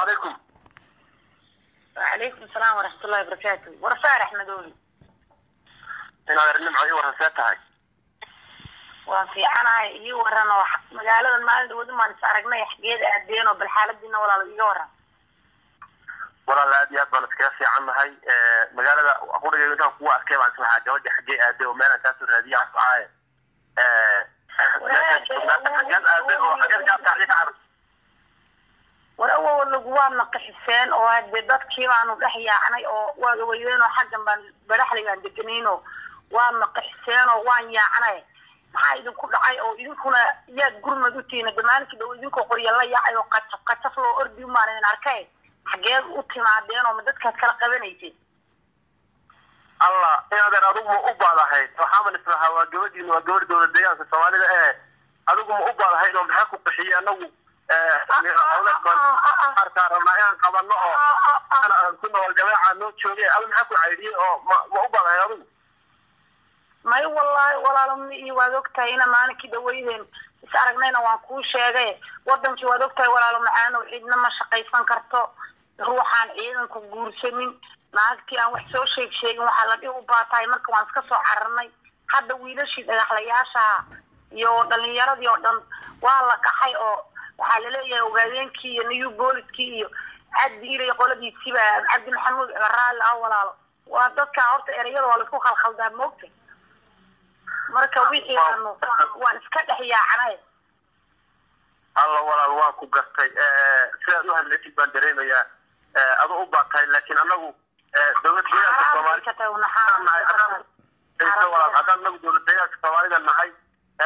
Calaykum. وعليكم السلام ورحمة الله وبركاته. Warfaar Axmedooli. Inaad Nimco, ii warran, see tahay? Waan fiicanahay, ii waran oo magaaladan maalin dhawadu maan is aragnay, xageed aadeen oo bal xaaladiina walaalo iiga waran. Walaal, aad iyo aad baan iskaga fiican nahay. Magaalada qurigeyga intaan kugu arkay baan islahaa gabadha xaggee aaday oo meelaan kaasoo raadiya aan socaaye. Xageed aaday oo xageed ka tacliin carab? War awow, lagu waadna qaxiseen oo hadee dadkii baanu dhex yaacnay oo waad ogeydeen oo xaggan baan baraxley baan deganayn oo waadna qaxiseen oo waan yaacnay. Maxaa idinku dhacay oo idinkuna yaad gurmad u tihiin? Hadda maalinkii dhow idinkoo qorya la yaacay oo qacaf qacaf loo ordi umaan idin arkay. Xageed u timaadeen oo ma dadkaad kala qabanayseen? Allah, inaadan adigu ma u baadahayd? Waxaaban islahaa waa gabadhiina, waa gabadh dowlad deegaanka Soomaalida ee adigu ma u baadahayd oo maxaa ku qixiyey? Anagu arkaa rabnaa inaan qabano oo ana aan ku nool jabeeca noo joogay. Adigu maxaa ku caydhiyey oo ma u baadahayd adigu? May, wallaahi walaalo, ma iyo waad ogtahay ina maalinkii dhaweydeen is aragnayna waan kuu sheegay. Wadankii waad ogtahay walaalo macaanow, cidna ma shaqaysan karto, ruuxaan ciidanku guursanin, naagtii aan wax soo sheeg sheegin waxaa la dhihi u baatahay. Marka waan iska soo cararnay. Hadda wiilashii dhagaxlayaasha iyo dhalinyaradii oo dhan waa la qaxay oo waxaa laleeyahay ogaadeenkii iyo new booliskii iyo Cabdi Ilay qoladiisiiba, Cabdi Maxamuud Cumar raalli ah. Walaalo, waa dadka horta ereyada waa laisku khalkhaldaa, moogta. Marka wixii aanu waan iska dhex yaacnay. Alla walaal, waan ku gartay. Sidaad u hadlaysid baan dareemayaa adu u baatahay, laakiin anagu dowlad deegaanka xaaraan bay Soomaali ka tahay una, xaaraan bay ka tahay. Walaal, haddaan anagu dowlad deegaanka Soomaalida nahay,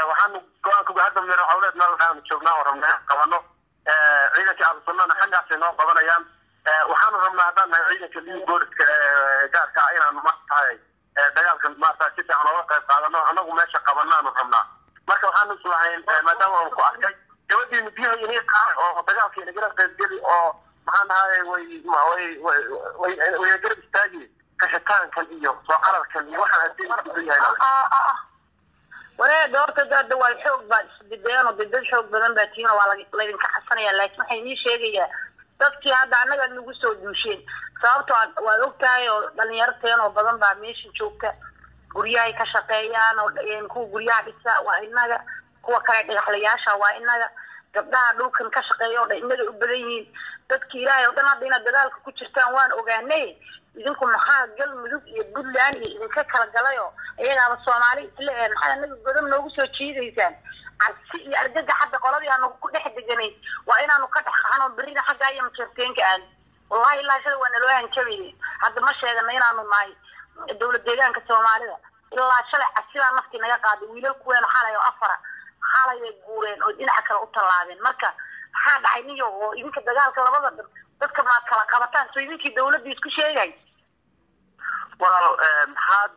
waxaanu go-aanka hadda miro cawleed meel waxaanu joognaa oo rabnaa inaan qabano. Ciidankii Ahlusunnana xaggaasay noo qabanayaan. Waxaanu rabnaa haddaan nahay ciidanka liyu booliska gaarka ah inaanu maaratahay dagaalkan maarata si fiican ooga qayb qaadano, anagu meesha qabanaanu rabnaa. Marka waxaanu islahayn maadaama aanu ku arkay gabadhiinu biyaha inay qaad oo dagaalka inagala qaybgeli oo maxaan dhahay way way way way way garab istaagi qixitaankan iyo soo cararkan iyo waxaan adduunka yahay. Wareega horta dada waa xoog baad isbideen oo dad xoog badan baa tihiin oo waa laydinka xasanaya, laakiin waxay inii sheegayaa dadkii hadda annaga nagu soo duusheen, sababtoo ah waad ogtahay oo dhalinyarteen oo badan baa meesha joogta, guryahay ka shaqeeyaan oo kuwa guryaha dhisa waa inaga, kuwa kale dhagaxlayaasha waa inaga, gabdhaha dhulkan ka shaqeeya oo dhan inaga u badan yihiin. Dadki Ilaahay oo dhan hadda inaad dagaalka ku jirtaan waan ogaanay. Idinku maxaa Galmudug iyo Puntland iyo idinka kala galay oo iyagaaba Soomaali isla ee maxaa anaga godab noogu soo jiidaysaan? Cabsi iyo argagax hadda qoladii aanu ku dhex deganay waa inaanu ka dhex qaxno berrina xaggaa iyo majeerteenka aan. Wallahi ilaa shalay waa naloo hanjabayay. Hadda ma sheegana inaanu nahay dowlad deegaanka Soomaalida. Ilaa shalay cabsi baa naftii naga qaaday. Wiilal kuweena xalay oo afara xalay ay guureen oo dhinaca kale u tallaabeen. Marka maxaa dhacay niyo oo idinka dagaalka labada dhan dadka maad kala qabataan soo idinkii dowladda isku sheegay? Walaal, maxaad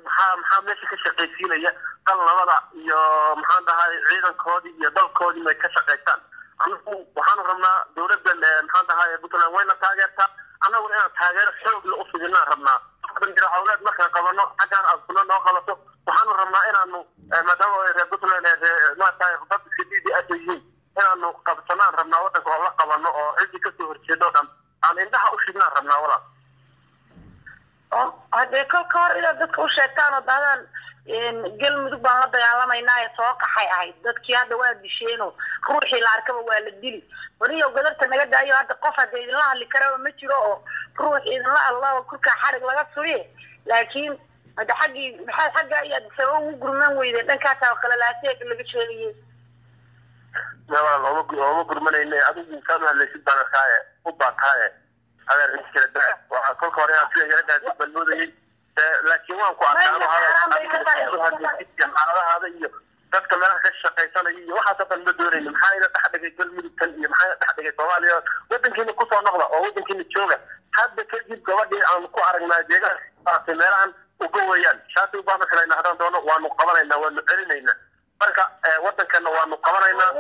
maxaa meesha ka shaqaysiinaya dal labada iyo maxaan dhahay ciidankoodii iyo dalkoodii may ka shaqaystaan? Anagu waxaanu rabnaa dowladdan maxaan dhahay Puntland wayna taageertaa, annaguna inaan taageero xoog la u fidinaan rabnaa. Hawleed markaan qabano xaggaan aad noo qabato, waxaanu rabnaa inaanu maadaama ay reer Puntland maaragtay dad iska DDS yihiin inaanu qabsanaan rabnaa waddanka oo la qabano oo ciddii kasoo horjeedo o dhan aan indhaha u shidnaan rabnaa, walaal. Haddee kolka hor inaad dadka u sheegtaan oo dahdaan Galmudug baan la dagaalamaynaa ee soo qaxay ahayd. Dadkii hadda waa disheeno, ruuxii la arkaba waa la dili. Waniyo gadarta naga daayo. Hadda qof hadda idinla hadli karaba ma jiro oo ruux idinla hadlaba kurkaa xarig laga suriye. Laakiin hadda xaggii maxaa xaggaa iyo Addis Ababa ugu gurman weydeen? Dhankaasaa qalalaasiya laga sheegayay. Walaal, ooma gurmanayne. Adigu saad u hadlaysid baan arkaaye u baataaye. Adeer, inta kala daa, waxaa kolka hore inaan sida yara dhahasid baan moodayay, laakiin waan ku arkaa xaaladahaada iyo dadka meelaha ka shaqaysanaya iyo waxaas oo dhan ma doonayno. Maxaa ina dhex dhigay Galmudugtan iyo maxaa ina dhex dhigay Soomaaliya? Wadankiina kusoo noqda oo wadankiina jooga. Hadda kadib gabadhii aan ku aragnaa deegaanka meelahan uga weeyaan shaati baanu xilaynaa, haddaan doono waanu qabanaynaa, waanu celinaynaa. Marka wadankana waanu qabanaynaa.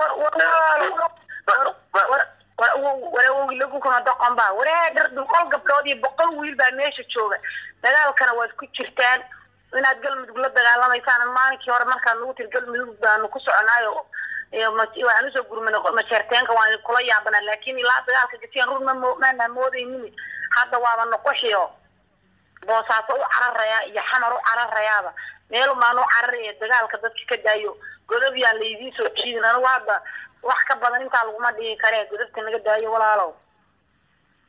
Warawowgi lagu kuna doqon baa waree dhar 100 gabdhood iyo 100 wiil baa meesha jooga. Dagaalkana waad ku jirtaan inaad Galmudug la dagaalamaysaan. Maalinkii hore markaad nagu tiri Galmudug baanu ku soconaayo Waxaan usoo gurmanay Majeerteenka, waan kula yaabanaa, laakiin ilaa dagaalka gasheen run ma maanaa moodaynin. Hadda waaba noqoxiyo Boosaaso u cararaya iyo Xamar u cararayaaba, meel maan u cararaya. Dagaalka dadka ka daayo, godob yaan laydiin soo jiidin. Anigu hadda wax ka badan intaa laguma dhihi karee, godobta naga daayo, walaalow.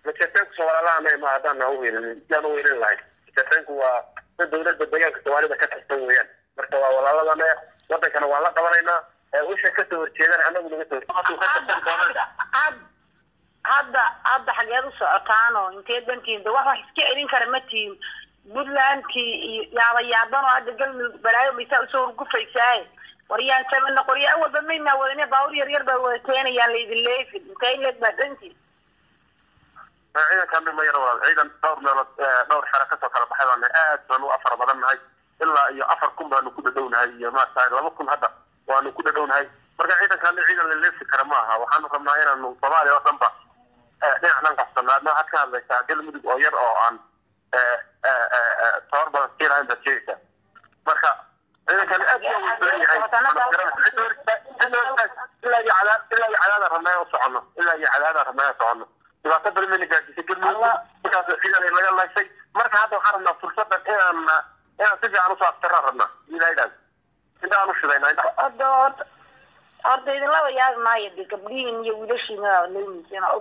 Majeerteenku soo walaalaha ma haddaan u weelin, yaan u weelin lahayn. Majeerteenku waa dad dowladda deegaanka Soomaalida ka tirsan weeyaan. Marka waa walaaladana, wadankana waan la qabanaynaa. Wixii kasoo horjeedana anagu naga soo Hadda xageed u socotaan oo intee dantiin? De wax iska celin kara ma tihin. Puntlandkii iyo yaaba yaaban oo hadda Galmudug balaayo maysaa usoo hurgufaysaaye. Waryaan samana qoryo awalba maynaa wadane, baawur yar yar baa wada keenayaan, laydin leefin. Intee in leeg baa dantiin? Ciidankan ma yaro walaal, ciidan dhowr meelood, dhowr xero kasoo kala baxay baana, aad baanu u afar badan nahay. Ilaa iyo 4000 baanu ku dhadhownahay, iyo maarata 2000 hadda waanu ku dhadhownahay. Marka ciidankan ciidan la leefi kara ma aha. Waxaanu rabnaa inaanu Soomaaliya oo dhan ba dhinac dhan qabsano. Adna waxaad ka hadlaysaa Galmudug oo yar oo aan tabar badan sii lahayn baad sheegaysaa. Marka ciidankan aad buu u badan yahay. Ilaa iyo Cadaad, ilaa iyo Cadaadaan rabnaa inaan socono, ilaa iyo Cadaadaan rabnaa inaan socono. Dhibaato badan bayna gaarsiisay Galmudug, markaas ciidan ay laga laysay. Marka hadda waxaan rabnaa fursadan inaan si fiican usoo aftaraan rabnaa. Ilaahaydaas indhahaan u shidayna indhaha. Horta idinlaba yaabi maayo de, gabdhihiin iyo wiilashiina leynaysiin oo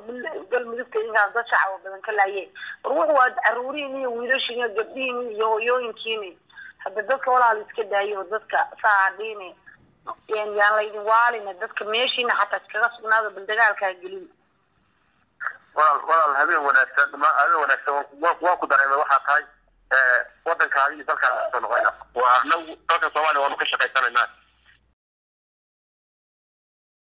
Galmudugta idinkaas dad shacab oo badan ka laayeen. War wuxu waa caruurihiin iyo wiilashiin iyo gabdhihiin iyo hooyooyinkiin. Hadda dadka walaal iska daayo, dadka saa dhiine yaan laydin waalina. Dadka meeshiina xataa iskaga sugnaado, bal dagaalkaa gelin. Walaal, habeen wanaagsan, habeen wanaagsan. Waan ku dareemay waxaa tahay wadankaaga iyo dalkaaga kasoo noqonayna. Waa anagu dalka Soomaaliya waanu ka shaqaysanaynaa.